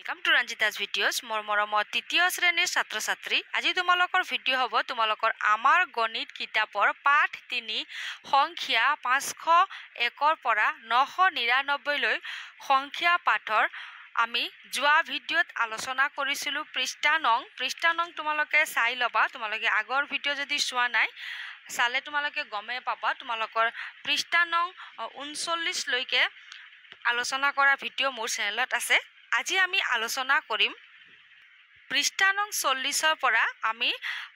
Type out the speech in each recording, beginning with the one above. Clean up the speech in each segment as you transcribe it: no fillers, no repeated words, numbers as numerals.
Welcome to Ranjita's videos. মোৰ মৰমৰ তৃতীয় শ্ৰেণীৰ ছাত্ৰ ছাত্ৰী, আজি তোমালোকৰ ভিডিঅ' হ'ব তোমালোকৰ আমাৰ গণিত কিতাপৰ পাঠ 3 সংখ্যা 501ৰ পৰা 999লৈ সংখ্যা পাঠৰ আমি যোৱা ভিডিঅ'ত আলোচনা কৰিছিলোঁ পৃষ্ঠা নং তোমালোকে চাই ল'বা। তোমালোকে আগৰ ভিডিঅ' যদি চোৱা নাই, চালে তোমালোকে গমেই পাবা। তোমালোকৰ পৃষ্ঠা নং 39লৈকে আলোচনা কৰা ভিডিঅ' মোৰ চেনেলত আছে। আজি আমি আলোচনা কৰিম পৃষ্ঠা নং 40ৰ পৰা আমি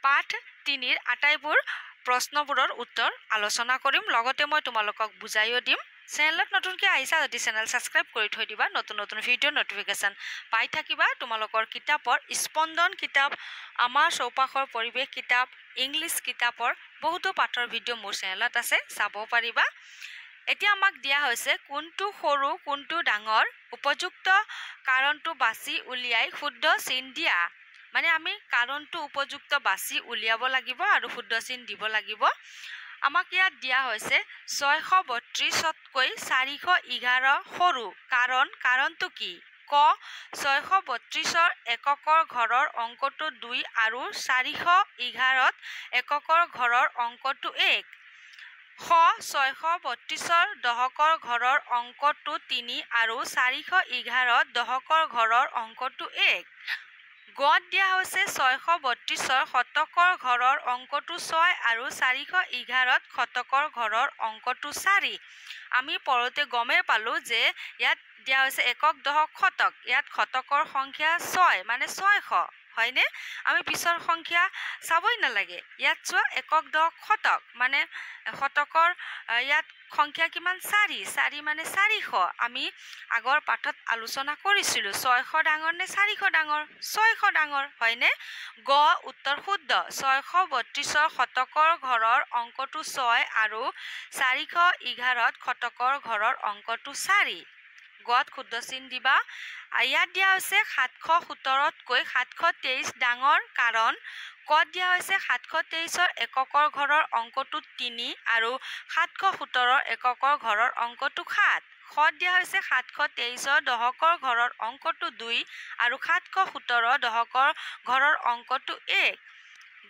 পাঠ 3ৰ আটাইবোৰ প্ৰশ্নবোৰৰ উত্তৰ আলোচনা কৰিম। লগতে মই তোমালোকক বুজাইও দিম। চেনেলত নতুনকৈ আহিছা যদি চেনেল ছাবস্ক্ৰাইব কৰি থৈ দিবা, নতুন নতুন ভিডিঅ' নটিফিকেশ্যন পাই থাকিবা। তোমালোকৰ কিতাপৰ স্পন্দন কিতাপ, আমাৰ চৌপাশৰ পৰিৱেশ কিতাপ, ইংলিছ কিতাপৰ বহুতো পাঠৰ ভিডিঅ' মোৰ চেনেলত আছে, চাব পাৰিবা। এতিয়া আমাক দিয়া হৈছে কোনটো সৰু কোনটো ডাঙৰ, উপযুক্ত কাৰণটো বাছি উলিয়াই শুদ্ধ চিন দিয়া। মানে আমি কাৰণটো উপযুক্ত বাছি উলিয়াব লাগিব আৰু শুদ্ধ চিন দিব লাগিব। আমাক ইয়াত দিয়া হৈছে 632তকৈ 411 সৰু। কাৰণটো কি? ক 632ৰ এককৰ ঘৰৰ অংকটো 2 আৰু 411ত এককৰ ঘৰৰ অংকটো 1। খ 632ৰ দশকৰ ঘৰৰ অংকটো 3 আৰু 411ত দশকৰ ঘৰৰ অংকটো 1। গত দিয়া হৈছে 632ৰ শতকৰ ঘৰৰ অংকটো 6 আৰু 411ত শতকৰ ঘৰৰ অংকটো 4। আমি পঢ়োঁতে গমেই পালোঁ যে ইয়াত দিয়া হৈছে একক দশক শতক, ইয়াত শতকৰ সংখ্যা 6 মানে 600, হয়নে? আমি পিছৰ সংখ্যা চাবই নালাগে। ইয়াত চোৱা একক দশক শতক মানে শতকৰ ইয়াত সংখ্যা কিমান? 4, 4 মানে 400। আমি আগৰ পাঠত আলোচনা কৰিছিলোঁ 600 ডাঙৰ নে 400 ডাঙৰ? 600 ডাঙৰ, হয়নে? গ উত্তৰ শুদ্ধ। 632ৰ শতকৰ ঘৰৰ অংকটো 6 আৰু 411ত শতকৰ ঘৰৰ অংকটো 4। গত শুদ্ধ চিন দিবা। ইয়াত দিয়া হৈছে 717তকৈ 723 ডাঙৰ। কাৰণ কত দিয়া হৈছে 723ৰ এককৰ ঘৰৰ অংকটো 3 আৰু 717ৰ এককৰ ঘৰৰ অংকটো 7। খত দিয়া হৈছে 723ৰ দশকৰ ঘৰৰ অংকটো 2 আৰু 717 দশকৰ ঘৰৰ অংকটো 1।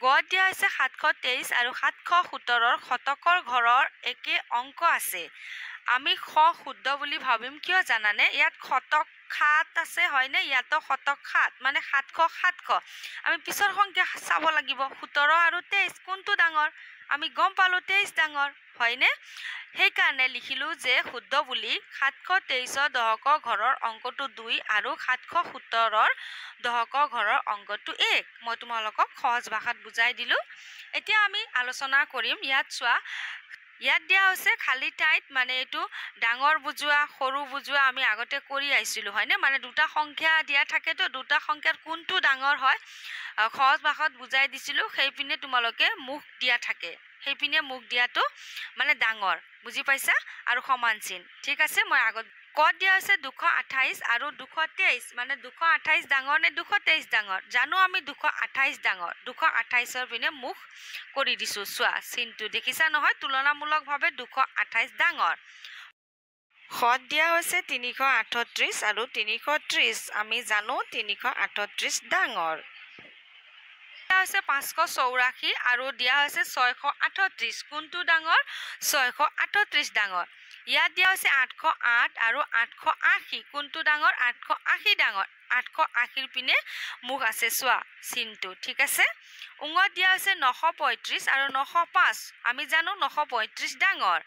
গত দিয়া হৈছে 723 আৰু 717ৰ শতকৰ ঘৰৰ একে অংক আছে। আমি খ শুদ্ধ বুলি ভাবিম কিয় জানানে? ইয়াত শতক 7 আছে, হয়নে? ইয়াতো শতক 7 মানে 700 700। আমি পিছৰ সংখ্যা চাব লাগিব। 17 আৰু 23 কোনটো ডাঙৰ? আমি গম পালোঁ 23 ডাঙৰ, হয়নে? সেইকাৰণে লিখিলোঁ যে শুদ্ধ বুলি 723ৰ দশকৰ ঘৰৰ অংকটো 2 আৰু 717ৰ দশকৰ ঘৰৰ অংকটো 1। মই তোমালোকক সহজ ভাষাত বুজাই দিলোঁ। এতিয়া আমি আলোচনা কৰিম। ইয়াত চোৱা, ইয়াত দিয়া হৈছে খালী ঠাইত, মানে এইটো ডাঙৰ বুজোৱা সৰু বুজোৱা আমি আগতে কৰি আহিছিলোঁ, হয়নে? মানে দুটা সংখ্যা দিয়া থাকেতো, দুটা সংখ্যাৰ কোনটো ডাঙৰ হয় সহজ ভাষাত বুজাই দিছিলোঁ। সেইপিনে তোমালোকে মুখ দিয়া থাকে, সেইপিনে মুখ দিয়াটো মানে ডাঙৰ, বুজি পাইছা? আৰু সমান চিন, ঠিক আছে? মই আগত কত দিয়া হৈছে 228 আৰু 223, মানে 228 ডাঙৰ নে 223 ডাঙৰ? জানো আমি 228 ডাঙৰ। 228ৰ পিনে মুখ কৰি দিছোঁ। চোৱা চিনটো দেখিছা নহয়? তুলনামূলকভাৱে 228 ডাঙৰ। সত দিয়া হৈছে 338 আৰু 330, আমি জানো 338 ডাঙৰ। দিয়া হৈছে 584 আৰু দিয়া হৈছে 638, কোনটো ডাঙৰ? 638 ডাঙৰ। ইয়াত দিয়া হৈছে 808 আৰু 880, কোনটো ডাঙৰ? 880 ডাঙৰ। 880ৰ পিনে মুখ আছে, চোৱা চিনটো, ঠিক আছে? উঙত দিয়া হৈছে 935 আৰু 905, আমি জানো 935 ডাঙৰ।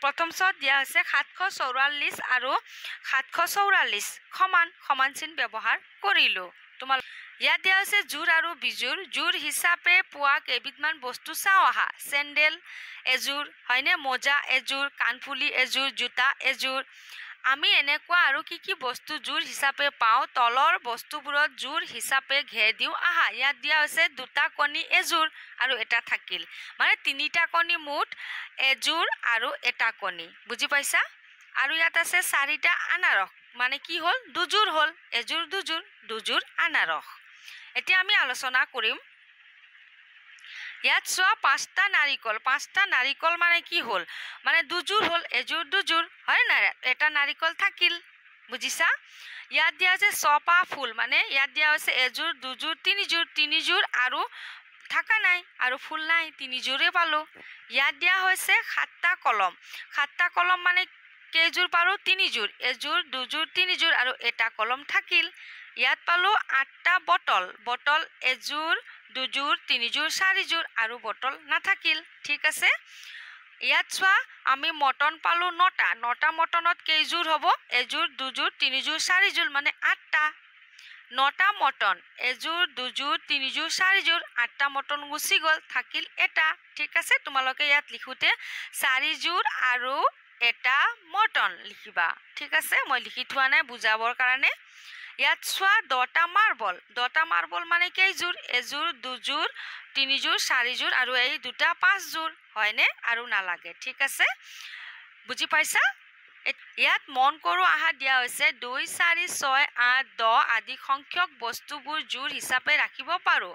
প্ৰথম চত দিয়া হৈছে 744 আৰু 744, সমান সমান চিন ব্যৱহাৰ কৰিলোঁ। তোমালোক ইয়াত দিয়া হৈছে জোৰ আৰু বিজোৰ। জোৰ হিচাপে পোৱা কেইবিধমান বস্তু চাওঁ আহা। চেণ্ডেল এযোৰ, হয়নে? মোজা এযোৰ, কাণফুলি এযোৰ, জোতা এযোৰ। আমি এনেকুৱা আৰু কি কি বস্তু জোৰ হিচাপে পাওঁ? তলৰ বস্তুবোৰত জোৰ হিচাপে ঘেৰ দিওঁ আহা। ইয়াত দিয়া হৈছে দুটা কণী এযোৰ আৰু এটা থাকিল, মানে তিনিটা কণী মুঠ এযোৰ আৰু এটা কণী, বুজি পাইছা? আৰু ইয়াত আছে 4টা আনাৰস, মানে কি হ'ল? দুযোৰ হ'ল, এযোৰ দুযোৰ, দুযোৰ আনাৰস। এতিয়া আমি আলোচনা কৰিম। ইয়াত চোৱা 5টা নাৰিকল, 5টা নাৰিকল মানে কি হ'ল? মানে দুযোৰ হ'ল, এযোৰ দুযোৰ, হয় নাই? এটা নাৰিকল থাকিল, বুজিছা? ইয়াত দিয়া হৈছে ছপাহ ফুল, মানে ইয়াত দিয়া হৈছে এযোৰ, দুযোৰ, তিনিযোৰ, তিনিযোৰ আৰু থকা নাই আৰু ফুল নাই, তিনিযোৰে পালোঁ। ইয়াত দিয়া হৈছে সাতটা কলম, সাতটা কলম মানে কেইযোৰ পালোঁ? তিনিযোৰ, এযোৰ, দুযোৰ, তিনিযোৰ আৰু এটা কলম থাকিল। ইয়াত পালোঁ আঠটা বটল, বটল এযোৰ, দুযোৰ, তিনিযোৰ, চাৰিযোৰ আৰু বটল নাথাকিল। ঠিক আছে, ইয়াত চোৱা আমি মটন পালোঁ নটা, নটা মটনত কেইযোৰ হ'ব? এযোৰ, দুযোৰ, তিনিযোৰ, চাৰিযোৰ, মানে আঠটা। নটা মটন, এযোৰ, দুযোৰ, তিনিযোৰ, চাৰিযোৰ, আঠটা মটন গুচি গ'ল, থাকিল এটা। ঠিক আছে, তোমালোকে ইয়াত লিখোঁতে চাৰিযোৰ আৰু এটা মটন লিখিবা। ঠিক আছে, মই লিখি থোৱা নাই বুজাবৰ কাৰণে। ইয়াত চোৱা দহটা মাৰ্বল, দহটা মাৰ্বল মানে কেইযোৰ? এযোৰ, দুযোৰ, তিনিযোৰ, চাৰিযোৰ আৰু এই দুটা পাঁচযোৰ, হয়নে? আৰু নালাগে। ঠিক আছে, বুজি পাইছা? ইয়াত মন কৰোঁ আহা দিয়া হৈছে 2, 4, 6, 8, 10 আদি সংখ্যক বস্তুবোৰ জোৰ হিচাপে ৰাখিব পাৰোঁ,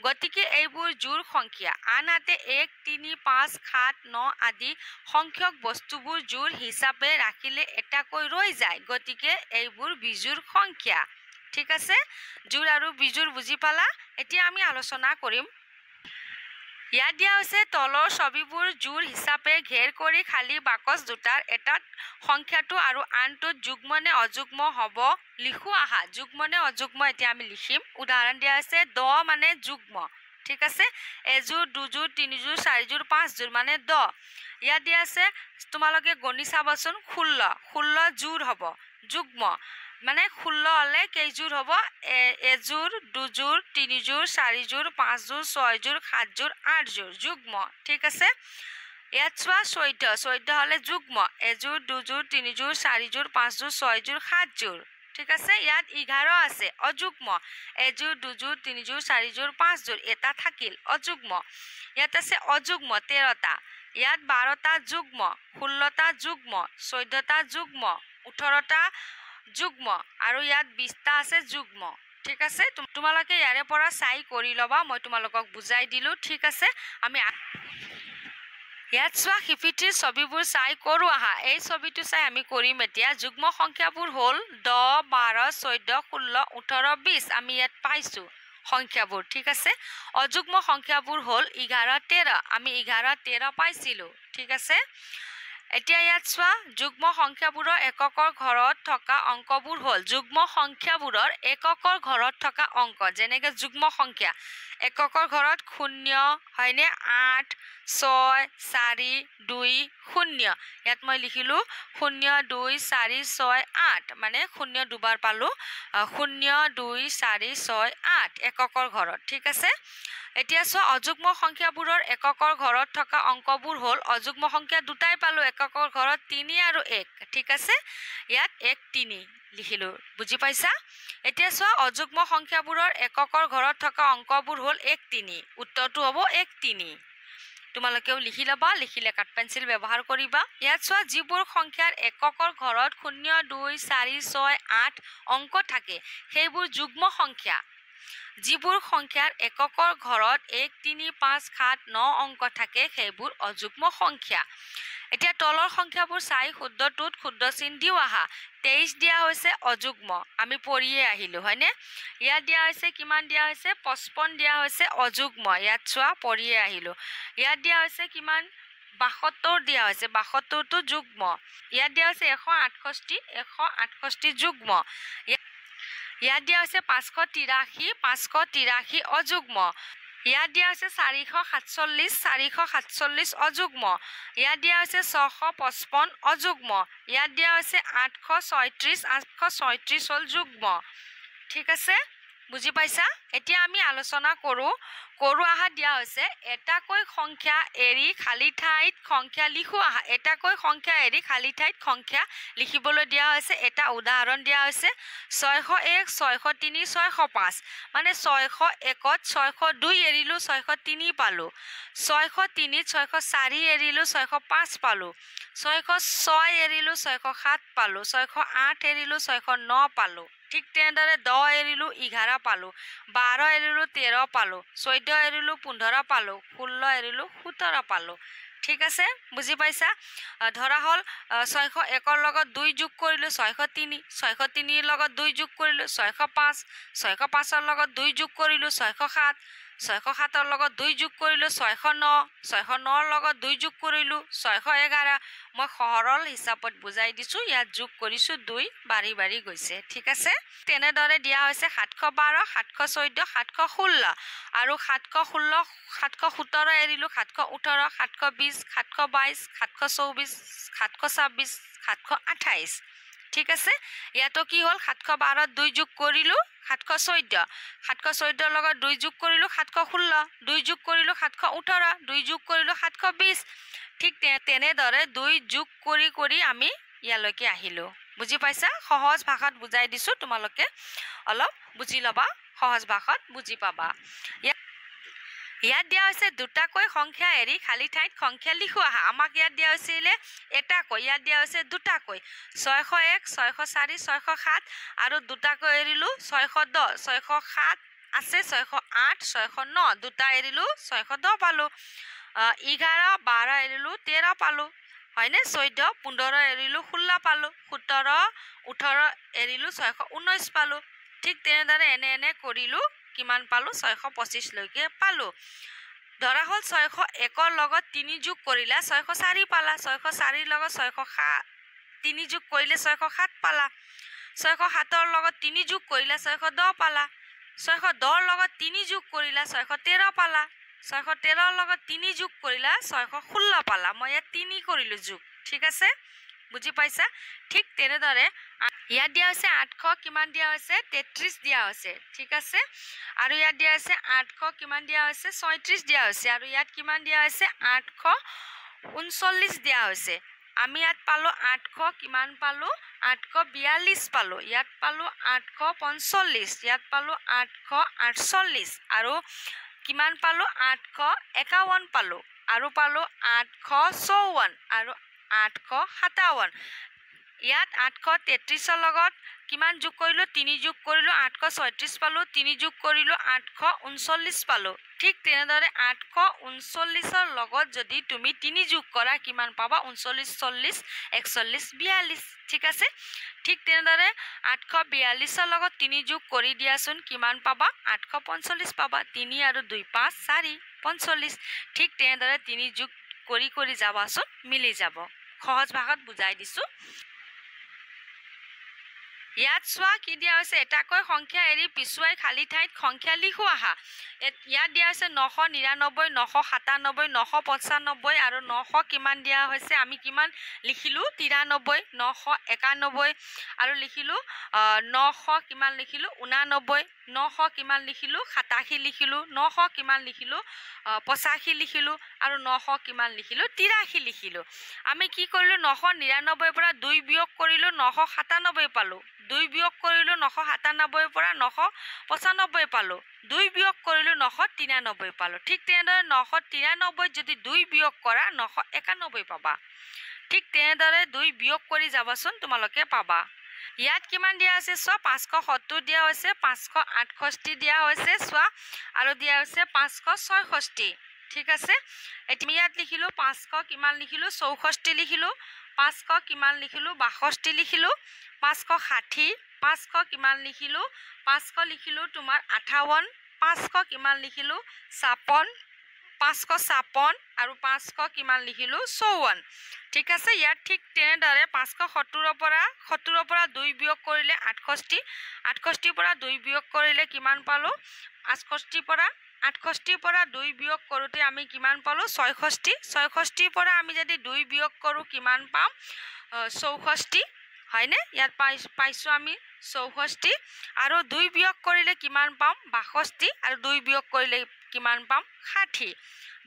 গতিকে এইবোৰ জোৰ সংখ্যা। আনহাতে 1, 3, 5, 7, 9 আদি সংখ্যক বস্তুবোৰ জোৰ হিচাপে ৰাখিলে এটাকৈ ৰৈ যায়, গতিকে এইবোৰ বিজোৰ সংখ্যা। ঠিক আছে, জোৰ আৰু বিজোৰ বুজি পালা? এতিয়া আমি আলোচনা কৰিম। ইয়াত দিয়া হৈছে তলৰ ছবিবোৰ জোৰ হিচাপে ঘেৰ কৰি খালী বাকচ দুটাৰ এটাত সংখ্যাটো আৰু আনটোত যুগ্ম নে অযুগ্ম হ'ব লিখো আহা। যুগ্ম নে অযুগ্ম এতিয়া আমি লিখিম। উদাহৰণ দিয়া হৈছে 10 মানে যুগ্ম। ঠিক আছে, এযোৰ, দুযোৰ, তিনিযোৰ, চাৰিযোৰ, পাঁচযোৰ মানে 10। ইয়াত দিয়া আছে তোমালোকে গণি চাবাচোন, 16, 16 জোৰ হ'ব, যুগ্ম মানে 16 হ'লে কেইযোৰ হ'ব? এযোৰ, দুযোৰ, তিনিযোৰ, চাৰিযোৰ, পাঁচযোৰ, ছয়যোৰ, সাতযোৰ, আঠযোৰ, যুগ্ম। ঠিক আছে, ইয়াত চোৱা 14, 14 হ'লে যুগ্ম, এযোৰ, দুযোৰ, তিনিযোৰ, চাৰিযোৰ, পাঁচযোৰ, ছয়যোৰ, সাতযোৰ। ঠিক আছে, ইয়াত 11 আছে, অযুগ্ম, এযোৰ, দুযোৰ, তিনিযোৰ, চাৰিযোৰ, পাঁচযোৰ, এটা থাকিল, অযুগ্ম। ইয়াত আছে অযুগ্ম 13টা, ইয়াত 12টা যুগ্ম, 16টা যুগ্ম, 14টা যুগ্ম, 18টা যুগ্ম আৰু ইয়াত 20টা আছে যুগ্ম। ঠিক আছে, তোমালোকে ইয়াৰে পৰা চাই কৰি ল'বা, মই তোমালোকক বুজাই দিলোঁ। ঠিক আছে, আমি ইয়াত চোৱা শিপিটিৰ ছবিবোৰ চাই কৰোঁ আহা। এই ছবিটো চাই আমি কৰিম এতিয়া। যুগ্ম সংখ্যাবোৰ হ'ল 10, 12, 14, 16, 18, 20, আমি ইয়াত পাইছোঁ সংখ্যাবোৰ। ঠিক আছে, অযুগ্ম সংখ্যাবোৰ হ'ল 11, 13, আমি 11, 13 পাইছিলোঁ। ঠিক আছে, এতিয়া ইয়াত চোৱা যুগ্ম সংখ্যাবোৰৰ এককৰ ঘৰত থকা অংকবোৰ হ'ল, যুগ্ম সংখ্যাবোৰৰ এককৰ ঘৰত থকা অংক, যেনেকৈ যুগ্ম সংখ্যা এককৰ ঘৰত 0 হয়নে, 8, 6, 4, 2, 0। ইয়াত মই লিখিলোঁ 0, 2, 4, 6, 8, মানে 0 দুবাৰ পালোঁ, 0, 2, 4, 6, 8 এককৰ ঘৰত। ঠিক আছে, এতিয়া চোৱা অযুগ্ম সংখ্যাবোৰৰ এককৰ ঘৰত থকা অংকবোৰ হ'ল, অযুগ্ম সংখ্যা দুটাই পালোঁ, এককৰ ঘৰত 3 আৰু 1। ঠিক আছে, ইয়াত 1, 3 লিখিলোঁ, বুজি পাইছা? এতিয়া চোৱা অযুগ্ম সংখ্যাবোৰৰ এককৰ ঘৰত থকা অংকবোৰ হ'ল 1, 3, উত্তৰটো হ'ব 1, 3। তোমালোকেও লিখি ল'বা, লিখিলে কাঠ পেঞ্চিল ব্যৱহাৰ কৰিবা। ইয়াত চোৱা যিবোৰ সংখ্যাৰ এককৰ ঘৰত 0, 2, 4, 6, 8 অংক থাকে সেইবোৰ যুগ্ম সংখ্যা। যিবোৰ সংখ্যাৰ এককৰ ঘৰত 1, 3, 5, 7, 9 অংক থাকে সেইবোৰ অযুগ্ম সংখ্যা। এতিয়া তলৰ সংখ্যাবোৰ চাই শুদ্ধটোত শুদ্ধ চিন দিওঁ আহা। 23 দিয়া হৈছে অযুগ্ম, আমি পঢ়িয়ে আহিলোঁ হয়নে? ইয়াত দিয়া হৈছে কিমান দিয়া হৈছে? 55 দিয়া হৈছে অযুগ্ম, ইয়াত চোৱা পঢ়িয়ে আহিলোঁ। ইয়াত দিয়া হৈছে কিমান? 72 দিয়া হৈছে, 72টো যুগ্ম। ইয়াত দিয়া হৈছে 168, 168 যুগ্ম। ইয়াত দিয়া হৈছে 583, 583 অযুগ্ম। ইয়াত দিয়া হৈছে 447, 447 অযুগ্ম। ইয়াত দিয়া হৈছে 655 অযুগ্ম। ইয়াত দিয়া হৈছে 836, 836 হ'ল যুগ্ম। ঠিক আছে, বুজি পাইছা? এতিয়া আমি আলোচনা কৰোঁ। কৰোঁ আহা দিয়া হৈছে এটাকৈ সংখ্যা এৰি খালী ঠাইত সংখ্যা লিখোঁ আহা। এটাকৈ সংখ্যা এৰি খালী ঠাইত সংখ্যা লিখিবলৈ দিয়া হৈছে। এটা উদাহৰণ দিয়া হৈছে 601, 603, 605, মানে 601ত 602 এৰিলোঁ 603 পালোঁ, 603ত 604 এৰিলোঁ 605 পালোঁ, 606 এৰিলোঁ 607 পালোঁ, 608 এৰিলোঁ 609 পালোঁ। ঠিক তেনেদৰে 10 এৰিলোঁ 11 পালোঁ, 12 এৰিলোঁ 13 পালোঁ, 14 এৰিলোঁ 15 পালোঁ, 16 এৰিলোঁ 17 পালোঁ। ঠিক আছে, বুজি পাইছা? ধৰা হ'ল 601ৰ লগত 2 যোগ কৰিলোঁ 603, 603ৰ লগত 2 যোগ কৰিলোঁ 605, 605ৰ লগত 2 যোগ কৰিলোঁ 607, 607ৰ লগত 2 যোগ কৰিলোঁ 609, 609ৰ লগত 2 যোগ কৰিলোঁ 611। মই সৰল হিচাপত বুজাই দিছোঁ, ইয়াত যোগ কৰিছোঁ 2 বাঢ়ি বাঢ়ি গৈছে। ঠিক আছে, তেনেদৰে দিয়া হৈছে 712, 714, 716 আৰু 716, 717 এৰিলোঁ 718, 720, 722, 724, 726, 728। ঠিক আছে, ইয়াতো কি হ'ল 712 2 যোগ কৰিলোঁ 714, 714ৰ লগত 2 যোগ কৰিলোঁ 716, 2 যোগ কৰিলোঁ 718, 2 যোগ কৰিলোঁ 720। ঠিক তেনেদৰে 2 যোগ কৰি কৰি আমি ইয়ালৈকে আহিলোঁ। বুজি পাইছা? সহজ ভাষাত বুজাই দিছোঁ, তোমালোকে অলপ বুজি ল'বা, সহজ ভাষাত বুজি পাবা। ইয়াত দিয়া হৈছে দুটাকৈ সংখ্যা এৰি খালী ঠাইত সংখ্যা লিখো আহা। আমাক ইয়াত দিয়া হৈছিলে এটাকৈ, ইয়াত দিয়া হৈছে দুটাকৈ, 601, 604, 607 আৰু দুটাকৈ এৰিলোঁ 610, 607 আছে, 608, 609, দুটা এৰিলোঁ 610 পালোঁ। 11, 12 এৰিলোঁ 13 পালোঁ, হয়নে? 14, 15 এৰিলোঁ 16 পালোঁ, 17, 18 এৰিলোঁ 619 পালোঁ। ঠিক তেনেদৰে এনে এনে কৰিলোঁ, কিমান পালোঁ 625লৈকে পালোঁ। ধৰা হ'ল 601ৰ লগত 3 যোগ কৰিলা 604 পালা, 604ৰ লগত 607 3 যোগ কৰিলে 607 পালা, 607ৰ লগত 3 যোগ কৰিলা 610 পালা, 610ৰ লগত 3 যোগ কৰিলা 613 পালা, 613ৰ লগত 3 যোগ কৰিলা 616 পালা। মই ইয়াত 3 কৰিলোঁ যোগ। ঠিক আছে, বুজি পাইছা? ঠিক তেনেদৰে ইয়াত দিয়া হৈছে 800 কিমান দিয়া হৈছে 33 দিয়া হৈছে। ঠিক আছে, আৰু ইয়াত দিয়া হৈছে 800 কিমান দিয়া হৈছে 36 দিয়া হৈছে, আৰু ইয়াত কিমান দিয়া হৈছে 839 দিয়া হৈছে। আমি ইয়াত পালোঁ 800 কিমান পালোঁ 842 পালোঁ, ইয়াত পালোঁ 845, ইয়াত পালোঁ 848 আৰু কিমান পালোঁ 851 পালোঁ, আৰু পালোঁ 854 আৰু 857। ইয়াত 833ৰ লগত কিমান যোগ কৰিলোঁ 3 যোগ কৰিলোঁ 836 পালোঁ, 3 যোগ কৰিলোঁ 839 পালোঁ। ঠিক তেনেদৰে 839ৰ লগত যদি তুমি 3 যোগ কৰা কিমান পাবা 39, 40, 41, 42। ঠিক আছে, ঠিক তেনেদৰে 842ৰ লগত 3 যোগ কৰি দিয়াচোন কিমান পাবা 845 পাবা। 3 আৰু 2 5 4 45। ঠিক তেনেদৰে 3 যোগ কৰি কৰি যাবাচোন, মিলি যাব। সহজ ভাষাত বুজাই দিছোঁ। ইয়াত চোৱা কি দিয়া হৈছে এটাকৈ সংখ্যা এৰি পিছুৱাই খালী ঠাইত সংখ্যা লিখো আহা। ইয়াত দিয়া হৈছে 999, 997, 995 আৰু 900 কিমান দিয়া হৈছে আমি কিমান লিখিলোঁ 93, 991 আৰু লিখিলোঁ 900 কিমান লিখিলোঁ 89, 900 কিমান লিখিলোঁ 87 লিখিলোঁ, 900 কিমান লিখিলোঁ 85 লিখিলোঁ আৰু 900 কিমান লিখিলোঁ 83 লিখিলোঁ। আমি কি কৰিলোঁ 999ৰ পৰা 2 বিয়োগ কৰিলোঁ 997 পালোঁ, 2 বিয়োগ কৰিলোঁ 997ৰ পৰা 995 পালোঁ, 2 বিয়োগ কৰিলোঁ 993 পালোঁ। ঠিক তেনেদৰে 993 যদি 2 বিয়োগ কৰা 991 পাবা। ঠিক তেনেদৰে 2 বিয়োগ কৰি যাবাচোন, তোমালোকে পাবা। ইয়াত কিমান দিয়া হৈছে চোৱা 570 দিয়া হৈছে, 568 দিয়া হৈছে চোৱা, আৰু দিয়া হৈছে 566। ঠিক আছে, এতিয়া ইয়াত লিখিলোঁ 500 কিমান লিখিলোঁ 64 লিখিলোঁ, 500 কিমান লিখিলোঁ 62 লিখিলোঁ, 560, 500 কিমান লিখিলোঁ 500 লিখিলোঁ তোমাৰ 58, 500 কিমান লিখিলোঁ 56, 556 আৰু 500 কিমান লিখিলোঁ 54। ঠিক আছে, ইয়াত ঠিক তেনেদৰে 570ৰ পৰা 70ৰ পৰা 2 বিয়োগ কৰিলে 68, 68ৰ পৰা 2 বিয়োগ কৰিলে কিমান পালোঁ 68ৰ পৰা 68ৰ পৰা 2 বিয়োগ কৰোঁতে আমি কিমান পালোঁ 66, 66ৰ পৰা আমি যদি 2 বিয়োগ কৰোঁ কিমান পাম 64, হয়নে? ইয়াত পাইছোঁ আমি 64 আৰু 2 বিয়োগ কৰিলে কিমান পাম 62 আৰু 2 বিয়োগ কৰিলে কিমান পাম 60।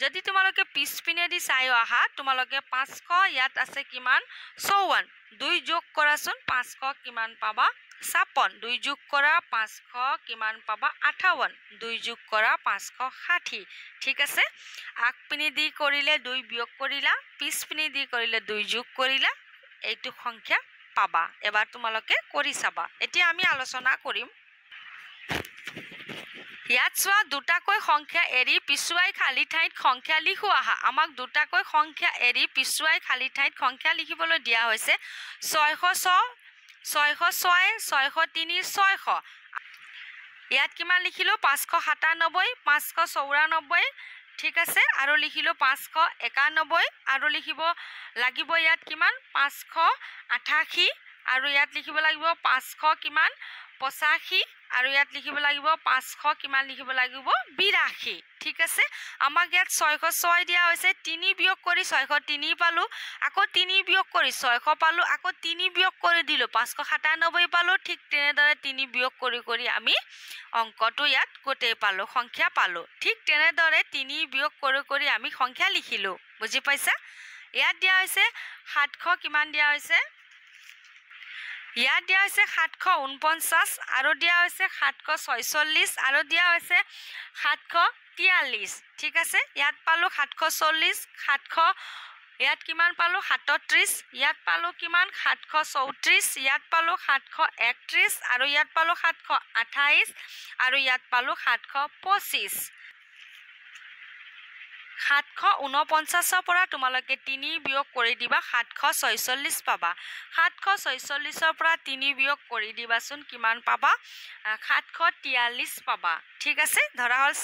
যদি তোমালোকে পিছপিনেদি চাই আহা তোমালোকে 500 ইয়াত আছে কিমান 54, 2 যোগ কৰাচোন 500 কিমান পাবা 56, 2 যোগ কৰা 500 কিমান পাবা 58, 2 যোগ কৰা 560। ঠিক আছে, আগপিনে দি কৰিলে 2 বিয়োগ কৰিলা, পিছপিনে দি কৰিলে 2 যোগ কৰিলা, এইটো সংখ্যা পাবা। এবাৰ তোমালোকে কৰি চাবা। এতিয়া আমি আলোচনা কৰিম। ইয়াত চোৱা দুটাকৈ সংখ্যা এৰি পিছুৱাই খালী ঠাইত সংখ্যা লিখো আহা। আমাক দুটাকৈ সংখ্যা এৰি পিছুৱাই খালী ঠাইত সংখ্যা লিখিবলৈ দিয়া হৈছে 606, 606, 603, 600। ইয়াত কিমান লিখিলোঁ? 597, 594, ঠিক আছে। আৰু লিখিলোঁ 591, আৰু লিখিব লাগিব ইয়াত কিমান? 588, আৰু ইয়াত লিখিব লাগিব 500 কিমান? 85, আৰু ইয়াত লিখিব লাগিব 500 কিমান লিখিব লাগিব? 82, ঠিক আছে। আমাক ইয়াত 606 দিয়া হৈছে, 3 বিয়োগ কৰি 603 পালোঁ, আকৌ 3 বিয়োগ কৰি 600 পালোঁ, আকৌ 3 বিয়োগ কৰি দিলোঁ 597 পালোঁ। ঠিক তেনেদৰে 3 বিয়োগ কৰি কৰি আমি অংকটো ইয়াত গোটেই পালোঁ, সংখ্যা পালোঁ। ঠিক তেনেদৰে 3 বিয়োগ কৰি কৰি আমি সংখ্যা লিখিলোঁ, বুজি পাইছা? ইয়াত দিয়া হৈছে 700 কিমান দিয়া হৈছে? ইয়াত দিয়া হৈছে 749, আৰু দিয়া হৈছে 746, আৰু দিয়া হৈছে 743, ঠিক আছে। ইয়াত পালোঁ 740, 700, ইয়াত কিমান পালোঁ? 37, ইয়াত পালোঁ কিমান? 734, ইয়াত পালোঁ 731, আৰু ইয়াত পালোঁ 728, আৰু ইয়াত পালোঁ 725। 749ৰ পৰা তোমালোকে 3 বিয়োগ কৰি দিবা 746 পাবা। 746ৰ পৰা 3 বিয়োগ কৰি দিবাচোন কিমান পাবা? 743 পাবা, ঠিক আছে। ধৰা হ'ল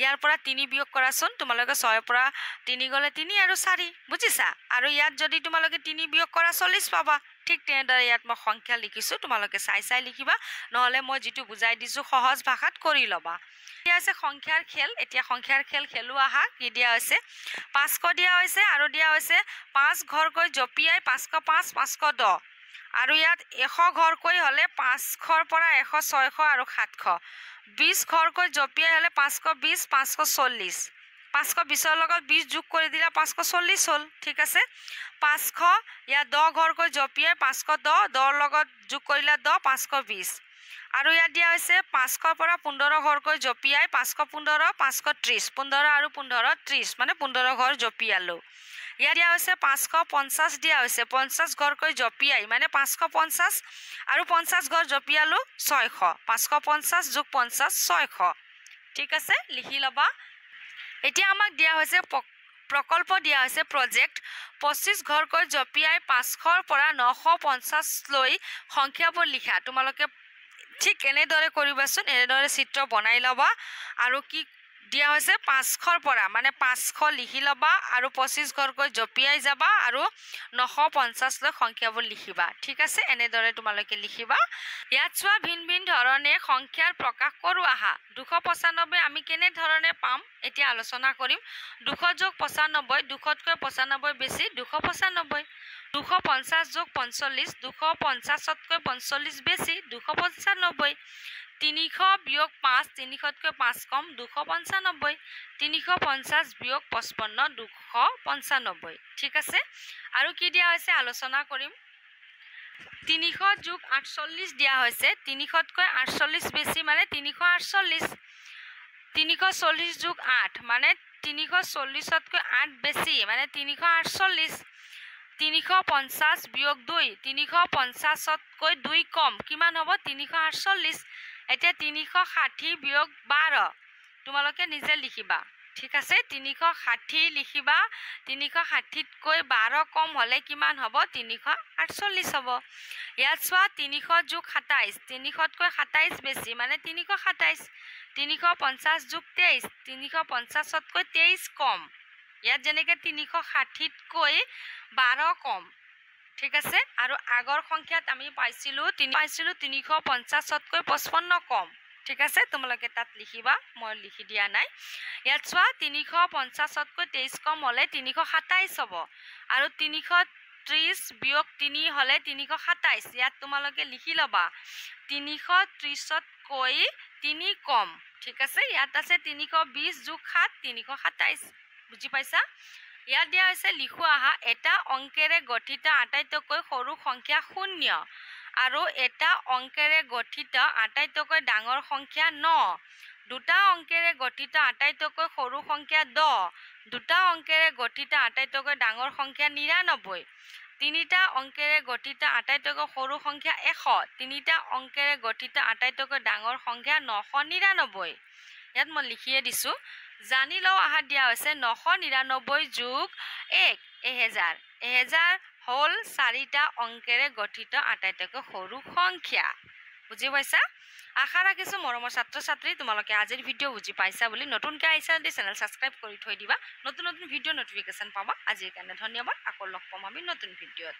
ইয়াৰ পৰা 3 বিয়োগ কৰাচোন, তোমালোকে 6ৰ পৰা 3 গ'লে 3 আৰু 4, বুজিছা? আৰু ইয়াত যদি তোমালোকে 3 বিয়োগ কৰা 40 পাবা। ঠিক তেনেদৰে ইয়াত মই সংখ্যা লিখিছোঁ, তোমালোকে চাই চাই লিখিবা, নহ'লে মই যিটো বুজাই দিছোঁ সহজ ভাষাত কৰি ল'বা। দিয়া হৈছে সংখ্যাৰ খেল, এতিয়া সংখ্যাৰ খেল খেলো আহা। কি দিয়া হৈছে? 500 দিয়া হৈছে, আৰু দিয়া হৈছে 5 ঘৰকৈ জঁপিয়াই 505, 510, আৰু ইয়াত 100 ঘৰকৈ হ'লে 500ৰ পৰা 100, 600 আৰু 700। 20 ঘৰকৈ জঁপিয়াই হ'লে 520, 540, 520ৰ লগত 20 যোগ কৰি দিলে 540 হ'ল, ঠিক আছে। 500 ইয়াত 10 ঘৰকৈ জঁপিয়াই 510, 10ৰ লগত যোগ কৰিলে 10, 520, আৰু ইয়াত দিয়া হৈছে 500ৰ পৰা 15 ঘৰকৈ জঁপিয়াই 515, 530, 15 আৰু 15 30, মানে 15 ঘৰ জঁপিয়ালোঁ। ইয়াত দিয়া হৈছে 550 দিয়া হৈছে, 50 ঘৰকৈ জঁপিয়াই মানে 550 আৰু 50 ঘৰ জঁপিয়ালোঁ 600, 550 যোগ 50 600, ঠিক আছে, লিখি ল'বা। এতিয়া আমাক দিয়া হৈছে প্ৰকল্প দিয়া হৈছে প্ৰজেক্ট 25 ঘৰকৈ জঁপিয়াই 500ৰ পৰা 950লৈ সংখ্যাবোৰ লিখা। তোমালোকে ঠিক এনেদৰে কৰিবাচোন, এনেদৰে চিত্ৰ বনাই ল'বা। আৰু কি দিয়া হৈছে? 500ৰ পৰা মানে 500 লিখি ল'বা আৰু 25 ঘৰকৈ জঁপিয়াই যাবা আৰু 950লৈ সংখ্যাবোৰ লিখিবা, ঠিক আছে। এনেদৰে তোমালোকে লিখিবা। ইয়াত চোৱা ভিন ভিন ধৰণে সংখ্যাৰ প্ৰকাশ কৰোঁ আহা। 295 আমি কেনেধৰণে পাম এতিয়া আলোচনা কৰিম। 200 যোগ 95, 200তকৈ 95 বেছি, 295। 250 যোগ 45, 250তকৈ 45 বেছি, 295। 300 বিয়োগ 5, 300তকৈ 5 কম, 295। 350 বিয়োগ 55, 295, ঠিক আছে। আৰু কি দিয়া হৈছে আলোচনা কৰিম। 300 যোগ 48 দিয়া হৈছে, 300তকৈ 48 বেছি মানে 348। 340 যোগ 8 মানে 340তকৈ 8 বেছি মানে 348। 350 বিয়োগ 2, 350তকৈ 2 কম কিমান হ'ব? 348। এতিয়া 360 বিয়োগ 12 তোমালোকে নিজে লিখিবা, ঠিক আছে। 360 লিখিবা, 360তকৈ 12 কম হ'লে কিমান হ'ব? 348 হ'ব। ইয়াত চোৱা 300 যোগ 27, 300তকৈ 27 বেছি মানে 327। 350 যোগ 23, 350তকৈ 23 কম, ইয়াত যেনেকৈ 360তকৈ 12 কম, ঠিক আছে। আৰু আগৰ সংখ্যাত আমি পাইছিলোঁ 350তকৈ 55 কম, ঠিক আছে। তোমালোকে তাত লিখিবা, মই লিখি দিয়া নাই। ইয়াত চোৱা 350তকৈ 23 কম হ'লে 327 হ'ব, আৰু 330 বিয়োগ 3 হ'লে 327। ইয়াত তোমালোকে লিখি ল'বা 330তকৈ 3 কম, ঠিক আছে। ইয়াত আছে 320 যোগ 7, 327, বুজি পাইছা? ইয়াত দিয়া হৈছে লিখো আহা এটা অংকেৰে গঠিত আটাইতকৈ সৰু সংখ্যা 0 আৰু এটা অংকেৰে গঠিত আটাইতকৈ ডাঙৰ সংখ্যা 9, দুটা অংকেৰে গঠিত আটাইতকৈ সৰু সংখ্যা 10, দুটা অংকেৰে গঠিত আটাইতকৈ ডাঙৰ সংখ্যা 99, তিনিটা অংকেৰে গঠিত আটাইতকৈ সৰু সংখ্যা 100, তিনিটা অংকেৰে গঠিত আটাইতকৈ ডাঙৰ সংখ্যা 999। ইয়াত মই লিখিয়ে দিছোঁ। জানি লওঁ আহা, দিয়া হৈছে 999 যোগ 1 1000। 1000 হ'ল 4টা অংকেৰে গঠিত আটাইতকৈ সৰু সংখ্যা। বুজি পাইছা? আশা ৰাখিছোঁ মৰমৰ ছাত্ৰ ছাত্ৰী, তোমালোকে আজিৰ ভিডিঅ' বুজি পাইছা বুলি। নতুনকৈ আহিছা যদি চেনেল ছাবস্ক্ৰাইব কৰি থৈ দিবা, নতুন নতুন ভিডিঅ' নটিফিকেশ্যন পাবা। আজিৰ কাৰণে ধন্যবাদ, আকৌ লগ পাম আমি নতুন ভিডিঅ'ত।